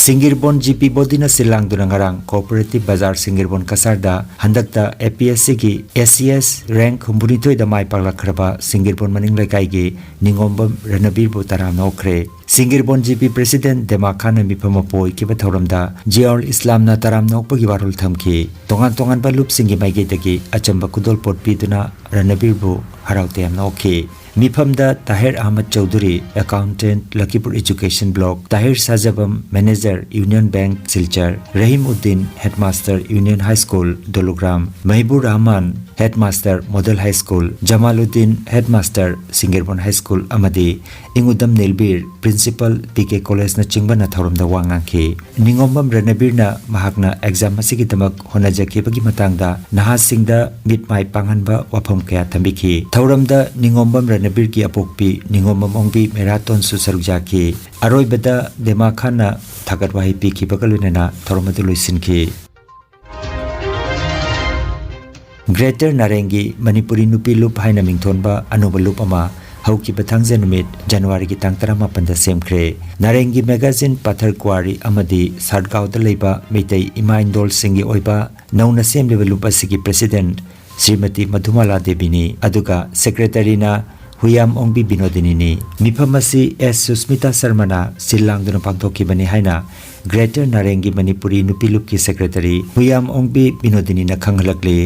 ꯁꯤꯡꯒꯤꯔꯕꯣꯟ ꯖꯤ ꯄꯤ ꯕꯣꯗꯤꯅ ꯁꯤꯜ ꯂꯥꯡꯗꯨꯅ ꯉꯔꯥꯡ ꯀꯣꯑꯣꯄꯔꯦꯇꯤꯚ ꯕꯖꯥꯔ ꯁꯤꯡꯒꯤꯔꯕꯣꯟ ꯀꯁꯥꯔꯗ ꯍꯟꯗꯛꯇ ꯑꯦ ꯄꯤ ꯑꯦꯁ ꯁꯤꯒꯤ ꯑꯦ ꯁꯤ ꯑꯦꯁ ꯔꯦꯡꯛ ꯍꯨꯝꯐꯨꯅꯤꯊꯣꯏꯗ ꯃꯥꯏ ꯄꯥꯛꯂꯛꯈ꯭ꯔꯕ ꯁꯤꯡꯒꯤꯔꯕꯣꯟ ꯃꯅꯤꯡ ꯂꯩꯀꯥꯏꯒꯤ ꯅꯤꯉꯣꯝꯕꯝ ꯔꯅꯕꯤꯔꯕꯨ ꯇꯔꯥꯝꯅ ꯑꯣꯛꯈ꯭ꯔꯦ꯫ ꯁꯤꯡꯒꯤꯔꯕꯣꯟ ꯖꯤ ꯄꯤ ꯄ꯭ꯔꯦꯁꯤꯗꯦꯟꯠ ꯗꯦꯃꯥ ꯈꯥꯟꯅ ꯃꯤꯐꯝ ꯑꯣꯛꯄ ꯑꯣꯏꯈꯤꯕ ꯊꯧꯔꯝꯗ ꯖꯤꯌꯥꯎꯜ ꯏꯁꯂꯥꯝꯅ ꯇꯔꯥꯝꯅ ꯑꯣꯛꯄꯒꯤ ꯋꯥꯔꯣꯜ ꯊꯝꯈꯤ꯫ ꯇꯣꯉꯥꯟ ꯇꯣꯉꯥꯟꯕ ꯂꯨꯞꯁꯤꯡꯒꯤ ꯃꯥꯏꯀꯩꯗꯒꯤ ꯑꯆꯝꯕ ꯈꯨꯗꯣꯜꯄꯣꯠ ꯄꯤꯗꯨꯅ ꯔꯅꯕꯤꯔꯕꯨ ꯍꯔꯥꯎ ꯇꯌꯥꯝꯅ ꯑꯣꯛꯈꯤ꯫ ꯃꯤꯐꯝꯗ Tahir Ahmed Chowdhury, accountant, Lakhipur education block, Tahir Sajbam, manager, union bank, Silchar, Rahim Uddin, headmaster, union high school, Dolugram, Mahibur Rahman, headmaster, model high school, Jamaluddin, headmaster, Singirbon high school, ꯑꯃꯗꯤ ꯏꯪꯎꯗꯝ ꯅꯤꯜꯕꯤꯔ, ꯄ꯭ꯔꯤꯟꯁꯤꯄꯜ, ꯄꯤ ꯀꯦ ꯀꯣꯂꯦꯖꯅꯆꯤꯡꯕꯅ ꯊꯧꯔꯝꯗ ꯋꯥ ꯉꯥꯡꯈꯤ꯫ ꯅꯤꯉꯣꯝꯕꯝ ꯔꯅꯕꯤꯔꯅ ꯃꯍꯥꯛꯅ ꯑꯦꯛꯖꯥꯝ ꯑꯁꯤꯒꯤꯗꯃꯛ ꯍꯣꯠꯅꯖꯈꯤꯕꯒꯤ ꯃꯇꯥꯡꯗ ꯅꯍꯥꯁꯤꯡꯗ ꯃꯤꯠ ꯃꯥꯏ ꯄꯥꯡꯍꯟꯕ ꯋꯥꯐꯝ ꯀꯌꯥ ꯊꯝꯕꯤꯈꯤ꯫ ꯊꯧꯔꯝꯗ ꯅꯤꯉꯣꯝꯕꯝ ꯔꯅꯕꯤꯔꯒꯤ ꯑꯄꯣꯛꯄꯤ ꯅꯤꯉꯣꯝꯕꯝ ꯑꯣꯡꯕꯤ ꯃꯦꯔꯥꯇꯣꯟꯁꯨ ꯁꯔꯨꯛ ꯌꯥꯈꯤ꯫ ꯑꯔꯣꯏꯕꯗ ꯗꯦꯃꯥ ꯈꯥꯟꯅ ꯊꯥꯒꯠ ꯋꯥꯍꯩ ꯄꯤꯈꯤꯕꯒ ꯂꯣꯏꯅꯅ ꯊꯧꯔꯝ ꯑꯗꯨ ꯂꯣꯏꯁꯤꯟꯈꯤ꯫ ꯒ꯭ꯔꯦꯇꯔ ꯅꯥꯔꯦꯡꯒꯤ ꯃꯅꯤꯄꯨꯔꯤ ꯅꯨꯄꯤ ꯂꯨꯞ ꯍꯥꯏꯅ ꯃꯤꯡꯊꯣꯟꯕ ꯑꯅꯧꯕ ꯂꯨꯞ ꯑꯃ ꯍꯧꯈꯤꯕ ꯊꯥꯡꯖ ꯅꯨꯃꯤꯠ ꯖꯅꯋꯥꯔꯤꯒꯤ ꯇꯥꯡ ꯇꯔꯥꯃꯥꯄꯟꯗ ꯁꯦꯝꯈ꯭ꯔꯦ꯫ ꯅꯥꯔꯦꯡꯒꯤ ꯃꯦꯒꯥꯖꯤꯟ ꯄꯥꯊꯔ ꯀ꯭ꯋꯥꯔꯤ ꯑꯃꯗꯤ ꯁꯥꯠꯒꯥꯎꯗ ꯂꯩꯕ ꯃꯩꯇꯩ ꯏꯃꯥ ꯏꯟꯗꯣꯜꯁꯤꯡꯒꯤ ꯑꯣꯏꯕ ꯅꯧꯅ ꯁꯦꯝꯂꯤꯕ ꯂꯨꯞ ꯑꯁꯤꯒꯤ ꯄ꯭ꯔꯦꯁꯤꯗꯦꯟꯠ ꯁ꯭ꯔꯤꯃꯇꯤ ꯃꯙꯨꯃꯥꯂꯥ ꯗꯦꯕꯤꯅꯤ, ꯑꯗꯨꯒ ꯁꯦꯀ꯭ꯔꯦꯇꯔꯤꯅ ꯍꯨꯌꯥꯝ ꯑꯣꯡꯕꯤ ꯕꯤꯅꯣꯗꯤꯅꯤꯅꯤ꯫ ꯃꯤꯐꯝ ꯑꯁꯤ ꯑꯦꯁ ꯁꯨꯁꯃꯤꯇꯥ ꯁꯔꯃꯅ ꯁꯤꯜ ꯂꯥꯡꯗꯨꯅ ꯄꯥꯡꯊꯣꯛꯈꯤꯕꯅꯤ ꯍꯥꯏꯅ ꯒ꯭ꯔꯦꯇꯔ ꯅꯥꯔꯦꯡꯒꯤ ꯃꯅꯤꯄꯨꯔꯤ ꯅꯨꯄꯤ ꯂꯨꯞꯀꯤ ꯁꯦꯀ꯭ꯔꯦꯇꯔꯤ ꯍꯨꯌꯥꯝ ꯑꯣꯡꯕꯤ ꯕꯤꯅꯣꯗꯤꯅꯤꯅ ꯈꯪꯍꯜꯂꯛꯂꯤ꯫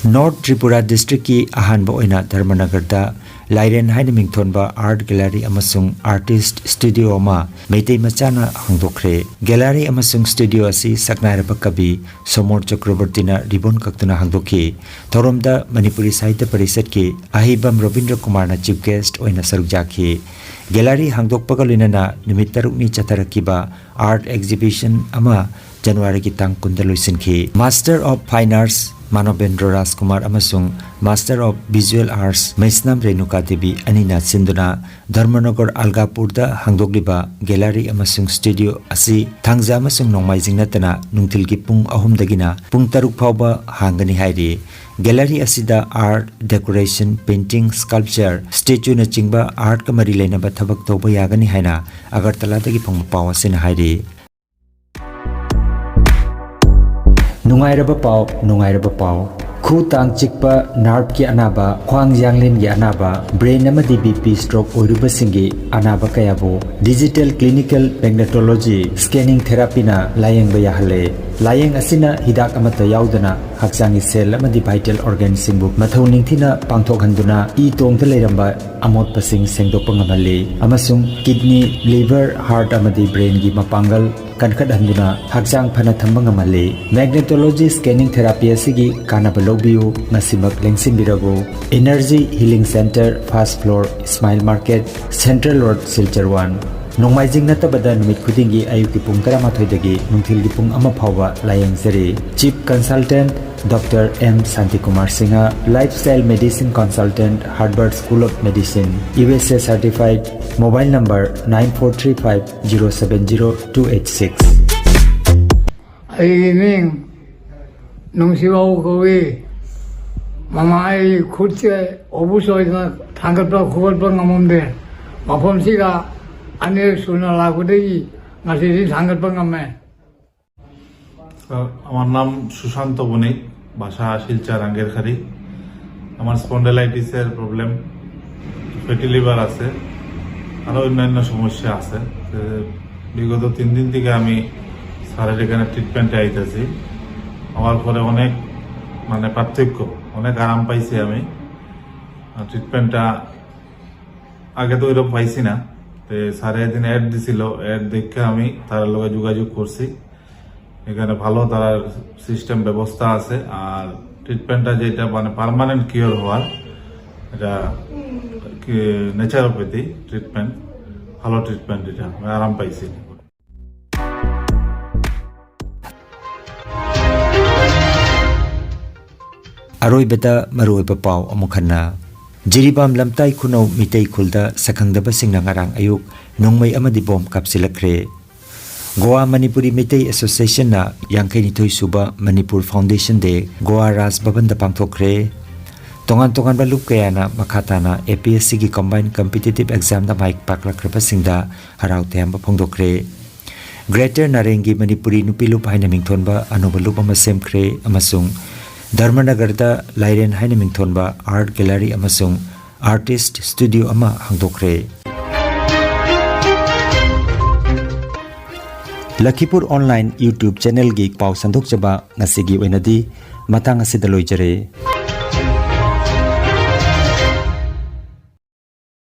ꯅꯣꯔꯠ ꯇ꯭ꯔꯤꯄꯨꯔꯥ ꯗꯤꯁꯇ꯭ꯔꯤꯛꯀꯤ ꯑꯍꯥꯟꯕ ꯑꯣꯏꯅ ꯙꯔꯃꯅꯒꯔꯗ ꯂꯥꯏꯔꯦꯟ ꯍꯥꯏꯅ ꯃꯤꯡꯊꯣꯟꯕ ꯑꯥꯔꯠ ꯒꯦꯂꯔꯤ ꯑꯃꯁꯨꯡ ꯑꯥꯔꯇꯤꯁꯠ ꯁ꯭ꯇꯨꯗꯤꯑꯣ ꯑꯃ ꯃꯩꯇꯩ ꯃꯆꯥꯅ ꯍꯥꯡꯗꯣꯛꯈ꯭ꯔꯦ꯫ ꯒꯦꯂꯔꯤ ꯑꯃꯁꯨꯡ ꯁ꯭ꯇꯨꯗꯤꯑꯣ ꯑꯁꯤ ꯁꯛꯅꯥꯏꯔꯕ ꯀꯕꯤ ꯁꯣꯃꯣꯔ ꯆꯀ꯭ꯔꯕꯔꯇꯤꯅ ꯔꯤꯕꯣꯟ ꯀꯛꯇꯨꯅ ꯍꯥꯡꯗꯣꯛꯈꯤ꯫ ꯊꯧꯔꯝꯗ ꯃꯅꯤꯄꯨꯔꯤ ꯁꯥꯍꯤꯇ꯭ꯌ ꯄꯔꯤꯁꯠꯀꯤ ꯑꯍꯩꯕꯝ ꯔꯕꯤꯟꯗ꯭ꯔ ꯀꯨꯃꯥꯔꯅ ꯆꯤꯐ ꯒꯦꯁꯠ ꯑꯣꯏꯅ ꯁꯔꯨꯛ ꯌꯥꯈꯤ꯫ ꯒꯦꯂꯔꯤ ꯍꯥꯡꯗꯣꯛꯄꯒ ꯂꯣꯏꯅꯅ ꯅꯨꯃꯤꯠ ꯇꯔꯨꯛꯅꯤ ꯆꯠꯊꯔꯛꯈꯤꯕ ꯑꯥꯔꯠ ꯑꯦꯛꯖꯤꯕꯤꯁꯟ ꯑꯃ ꯖꯅꯋꯥꯔꯤꯒꯤ ꯇꯥꯡ ꯀꯨꯟꯗ ꯂꯣꯏꯁꯤꯟꯈꯤ꯫ Master of fine arts Manabendra Rajkumar ꯑꯃꯁꯨꯡ master of visual arts Meisnam Renuka Devi ꯑꯅꯤꯅ ꯁꯤꯟꯗꯨꯅ ꯙꯔꯃꯅꯒꯔ ꯑꯜꯒꯥꯄꯨꯔꯗ ꯍꯥꯡꯗꯣꯛꯂꯤꯕ ꯒꯦꯂꯔꯤ ꯑꯃꯁꯨꯡ ꯁ꯭ꯇꯨꯗꯤꯑꯣ ꯑꯁꯤ ꯊꯥꯡꯖ ꯑꯃꯁꯨꯡ ꯅꯣꯡꯃꯥꯏꯖꯤꯡ ꯅꯠꯇꯅ ꯅꯨꯡꯊꯤꯜꯒꯤ ꯄꯨꯡ ꯑꯍꯨꯝꯗꯒꯤꯅ ꯄꯨꯡ ꯇꯔꯨꯛ ꯐꯥꯎꯕ ꯍꯥꯡꯒꯅꯤ ꯍꯥꯏꯔꯤ꯫ ꯒꯦꯂꯔꯤ ꯑꯁꯤꯗ ꯑꯥꯔꯠ, ꯗꯦꯀꯣꯔꯦꯁꯟ, ꯄꯦꯟꯇꯤꯡ, ꯁ꯭ꯀꯜꯞꯆꯔ, ꯁ꯭ꯇꯦꯆꯨꯅꯆꯤꯡꯕ ꯑꯥꯔꯠꯀ ꯃꯔꯤ ꯂꯩꯅꯕ ꯊꯕꯛ ꯇꯧꯕ ꯌꯥꯒꯅꯤ ꯍꯥꯏꯅ ꯑꯒꯔꯇꯂꯥꯗꯒꯤ ꯐꯪꯕ ꯄꯥꯎ ꯑꯁꯤꯅ ꯍꯥꯏꯔꯤ꯫ ꯅꯨꯡꯉꯥꯏꯔꯕ ꯄꯥꯎ, ꯅꯨꯡꯉꯥꯏꯔꯕ ꯄꯥꯎ꯫ ꯈꯨ ꯇꯥꯡ ꯆꯤꯛꯄ, ꯅꯥꯔꯚꯀꯤ ꯑꯅꯥꯕ, ꯈ꯭ꯋꯥꯡ ꯌꯥꯡꯂꯦꯟꯒꯤ ꯑꯅꯥꯕ, ꯕ꯭ꯔꯦꯟ ꯑꯃꯗꯤ ꯕꯤ ꯄꯤ ꯁ꯭ꯇ꯭ꯔꯣꯛ ꯑꯣꯏꯔꯨꯕꯁꯤꯡꯒꯤ ꯑꯅꯥꯕ ꯀꯌꯥꯕꯨ ꯗꯤꯖꯤꯇꯦꯜ ꯀ꯭ꯂꯤꯅꯤꯀꯦꯜ ꯃꯦꯒꯅꯦꯇꯣꯂꯣꯖꯤ ꯁ꯭ꯀꯦꯅꯤꯡ ꯊꯦꯔꯥꯄꯤꯅ ꯂꯥꯌꯦꯡꯕ ꯌꯥꯍꯜꯂꯦ꯫ ꯂꯥꯌꯦꯡ ꯑꯁꯤꯅ ꯍꯤꯗꯥꯛ ꯑꯃꯠꯇ ꯌꯥꯎꯗꯅ ꯍꯛꯆꯥꯡꯒꯤ ꯁꯦꯜ ꯑꯃꯗꯤ ꯚꯥꯏꯇꯦꯜ ꯑꯣꯔꯒꯥꯟꯁꯤꯡꯕꯨ ꯃꯊꯧ ꯅꯤꯡꯊꯤꯅ ꯄꯥꯡꯊꯣꯛꯍꯟꯗꯨꯅ ꯏ ꯇꯣꯡꯗ ꯂꯩꯔꯝꯕ ꯑꯃꯣꯠꯄꯁꯤꯡ ꯁꯦꯡꯗꯣꯛꯄ ꯉꯝꯍꯜꯂꯤ ꯑꯃꯁꯨꯡ ꯀꯤꯗꯅꯤ, ꯂꯤꯚꯔ, ꯍꯥꯔꯠ ꯑꯃꯗꯤ ꯕ꯭ꯔꯦꯟꯒꯤ ꯃꯄꯥꯡꯒꯜ ꯀꯟꯈꯠꯍꯟꯗꯨꯅ ꯍꯛꯆꯥꯡ ꯐꯅ ꯊꯝꯕ ꯉꯝꯍꯜꯂꯤ꯫ ꯃꯦꯒꯅꯦꯇꯣꯂꯣꯖꯤ ꯁ꯭ꯀꯦꯅꯤꯡ ꯊꯦꯔꯥꯄꯤ ꯑꯁꯤꯒꯤ ꯀꯥꯟꯅꯕ ꯂꯧꯕꯤꯌꯨ, ꯉꯁꯤꯃꯛ ꯂꯦꯡꯁꯤꯟꯕꯤꯔꯕꯨ꯫ Energy healing centre, first floor, Ismail market, central road, Silchar one. ꯅꯣꯡꯃꯥꯏꯖꯤꯡ ꯅꯠꯇꯕꯗ ꯅꯨꯃꯤꯠ ꯈꯨꯗꯤꯡꯒꯤ ꯑꯌꯨꯛꯀꯤ ꯄꯨꯡ ꯇꯔꯥꯃꯥꯊꯣꯏꯗꯒꯤ ꯅꯨꯡꯊꯤꯜꯒꯤ ꯄꯨꯡ ꯑꯃ ꯐꯥꯎꯕ ꯂꯥꯌꯦꯡꯖꯔꯤ꯫ Chief consultant doctor M Shantikumar Singh, lifestyle medicine consultant, Harvard school of medicine, U S A certified, mobile number nine four three five zero seven zero two eight six꯫ ꯑꯩꯒꯤ ꯃꯤꯡ ꯅꯨꯡꯁꯤꯕꯥꯎ ꯀꯧꯏ꯫ ꯃꯃꯥ, ꯑꯩ ꯈꯨꯠꯁꯦ ꯑꯣꯕꯨꯁ ꯑꯣꯏꯗꯅ ꯊꯥꯡꯒꯠꯄ ꯈꯣꯀꯠꯄ ꯉꯝꯃꯝꯗꯦ꯫ ꯃꯐꯝꯁꯤꯒ ꯑꯅꯤꯔꯛ ꯁꯨꯅ ꯂꯥꯛꯄꯗꯒꯤ ꯉꯁꯤꯗꯤ ꯊꯥꯡꯒꯠꯄ ꯉꯝꯃꯦ꯫ স্যার, আমার নাম সুশান্ত বণিক, বাসা শিলচর আঙ্গেরখাড়ি। আমার স্পন্ডাইলাইটিসের প্রবলেম, ফ্যাটি লিভার আছে, আরও অন্যান্য সমস্যা আছে। তো বিগত তিন দিন থেকে আমি স্যারের এখানে ট্রিটমেন্টে আইতেছি। আমার পরে অনেক, মানে, পার্থক্য, অনেক আরাম পাইছি আমি। আর ট্রিটমেন্টটা আগে তো এরকম পাইছি না। তো স্যারে এদিন অ্যাড দিছিল, অ্যাড দেখে আমি তার লগে যোগাযোগ করছি। এখানে ভালো তার সিস্টেম ব্যবস্থা আছে। আর ট্রিটমেন্টটা যেটা, মানে, পার্মানেন্ট কিওর হওয়ার, এটা ন্যাচারোপ্যাথি ট্রিটমেন্ট, ভালো ট্রিটমেন্ট, এটা আমি আরাম পাইছি। ꯑꯔꯣꯏꯕꯗ ꯃꯔꯨꯑꯣꯏꯕ ꯄꯥꯎ ꯑꯃꯨꯛ ꯍꯟꯅ꯫ ꯖꯤꯔꯤꯕꯥꯝ ꯂꯝꯇꯥꯏ ꯈꯨꯅꯧ ꯃꯤꯇꯩ ꯈꯨꯜꯗ ꯁꯛꯈꯪꯗꯕꯁꯤꯡꯅ ꯉꯔꯥꯡ ꯑꯌꯨꯛ ꯅꯣꯡꯃꯩ ꯑꯃꯗꯤ ꯕꯣꯝ ꯀꯥꯞꯁꯤꯜꯂꯛꯈ꯭ꯔꯦ꯫ ꯒꯣꯋꯥ ꯃꯅꯤꯄꯨꯔꯤ ꯃꯤꯇꯩ ꯑꯦꯁꯣꯁꯤꯌꯦꯁꯟꯅ ꯌꯥꯡꯈꯩꯅꯤꯊꯣꯏ ꯁꯨꯕ ꯃꯅꯤꯄꯨꯔ ꯐꯥꯎꯟꯗꯦꯁꯟ ꯗꯦ ꯒꯣꯋꯥ ꯔꯥꯖ ꯚꯕꯟꯗ ꯄꯥꯡꯊꯣꯛꯈ꯭ꯔꯦ꯫ ꯇꯣꯉꯥꯟ ꯇꯣꯉꯥꯟꯕ ꯂꯨꯞ ꯀꯌꯥꯅ ꯃꯈꯥ ꯇꯥꯅ ꯑꯦ ꯄꯤ ꯑꯦꯁ ꯁꯤꯒꯤ ꯀꯝꯕꯥꯏꯟ ꯀꯝꯄꯤꯇꯤꯇꯤꯚ ꯑꯦꯛꯖꯥꯝꯗ ꯃꯥꯏ ꯄꯥꯛꯂꯛꯈ꯭ꯔꯕꯁꯤꯡꯗ ꯍꯔꯥꯎ ꯇꯌꯥꯝꯕ ꯐꯣꯡꯗꯣꯛꯈ꯭ꯔꯦ꯫ ꯒ꯭ꯔꯦꯇꯔ ꯅꯥꯔꯦꯡꯒꯤ ꯃꯅꯤꯄꯨꯔꯤ ꯅꯨꯄꯤ ꯂꯨꯞ ꯍꯥꯏꯅ ꯃꯤꯡꯊꯣꯟꯕ ꯑꯅꯧꯕ ꯂꯨꯞ ꯑꯃ ꯁꯦꯝꯈ꯭ꯔꯦ ꯑꯃꯁꯨꯡ ꯙꯔꯃꯅꯒꯔꯗ ꯂꯥꯏꯔꯦꯟ ꯍꯥꯏꯅ ꯃꯤꯡꯊꯣꯟꯕ Art Gallery ꯑꯃꯁꯨꯡ Artist Studio ꯑꯃ ꯍꯥꯡꯗꯣꯛꯈ꯭ꯔꯦ꯫ ꯂꯈꯤꯄꯨꯔ Online YouTube channelꯒꯤ ꯄꯥꯎ ꯁꯟꯗꯣꯛꯆꯕ ꯉꯁꯤꯒꯤ ꯑꯣꯏꯅꯗꯤ ꯃꯇꯥꯡ ꯑꯁꯤꯗ ꯂꯣꯏꯖꯔꯦ꯫